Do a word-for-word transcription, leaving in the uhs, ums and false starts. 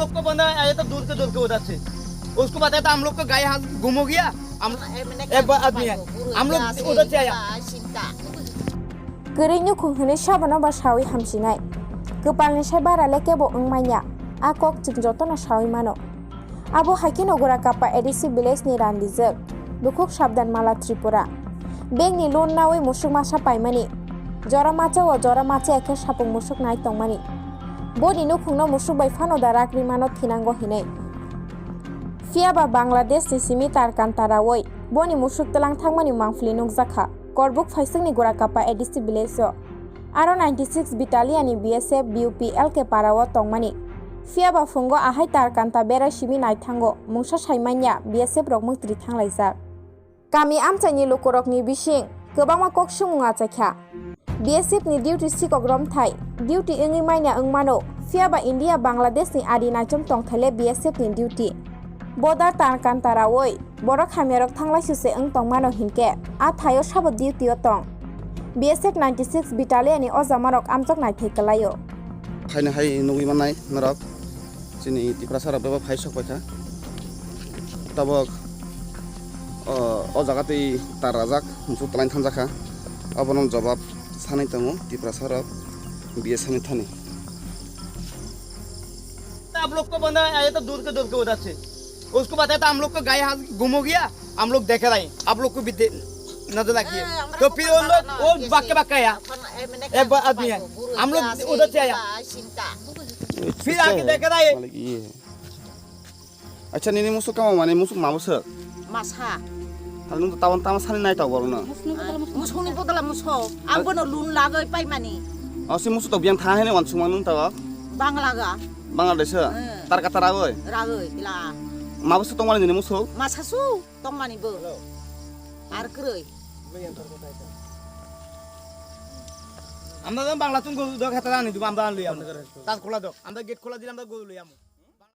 लोग को बंदा है, ये तो दूर के दूर के उधर से। उसको बताया था हम लोग को गाय हाथ घूमो गया, हम एक आदमी है, हम लोग उधर से आया। Kwrwi nukhung hwnwi sabono ba sawi hamsinai. Kwpalni sai bara le kebo wng manya. A kok chwng jotono sawi mano. Abo hai kheno Gorakappa A D C village ni randijwk Bukhuk Sabdan Mala Tripura. Bengni loan nawi musuk masa paimani. Jora macha o jora macha khe sapung musuk nai tongmani. Boni nukhungno musuk bai phano da rak rimano thinango hinwi. Phiya ba Bangladesh ni simi Tarkan Tarawi boni musuk tlang thangmani mangpili nukjakha. Korbuk phaisingni Gorakappa A D C village o. Aro ninety six Battalion ni B S F B U P L K para o tongmani. Phiya ba phungo ahai Tarkanta berai simi naithango mungsa saimanya B S F rok mukti thanglaijak. Kami amchaini lukurokni bising kwbangma kok sumung achaikha. B S F ni duty sikok romthai, duty wngwi manya wngmano, phiya ba India Bangladesh ni adi naichom tongthaile B S F ni duty. Border Tarkanta rawi borok hamyarok thanglai suse wng tongmano hinkhe a thaio sabo duty o tong. B S F ninety six Battalion ni o jamarok amchok naithai kwlaio. Phaino hai nugwi mannai norok. Chini Tiprasa rok bebak phai sok paikha. Tabok o, o jaga twi tar rajak, musuk twlaini thanjakha. Abono jobab sanai tongo Tiprasa rok B S F ni thani. आप लोग को बंदा है, ये तो दूर के दूर के उधर से। उसको बताया था हम लोग को गाय हाथ घूमो गया, हम लोग देखे रहे, आप लोग को भी दे-, नजर लगी है। तो फिर वो लोग वो बक्के बक्के आया। एक आदमी है, हम लोग उधर से आया। फिर आके देखे रहे। Acha, nini musuk kamo mani musuk ma musuk? Masa. Hal nung tawan tama sani nai tau borno. Musukni bodola musuk. Ang bono loan lagoi paimani. O si musuk to biang tha hene wan sungma nung tau. Banglaga. Bangladesh. Tar kata ragoi. Ragoi la. Ma musuk tongmani nini musuk? Masa su tongmani bo. Ar kroi. Amda dan Bangla tung golu dok hata dan itu amda an luyam. Tas khula dok. Amda gate khula dilam da golu luyam.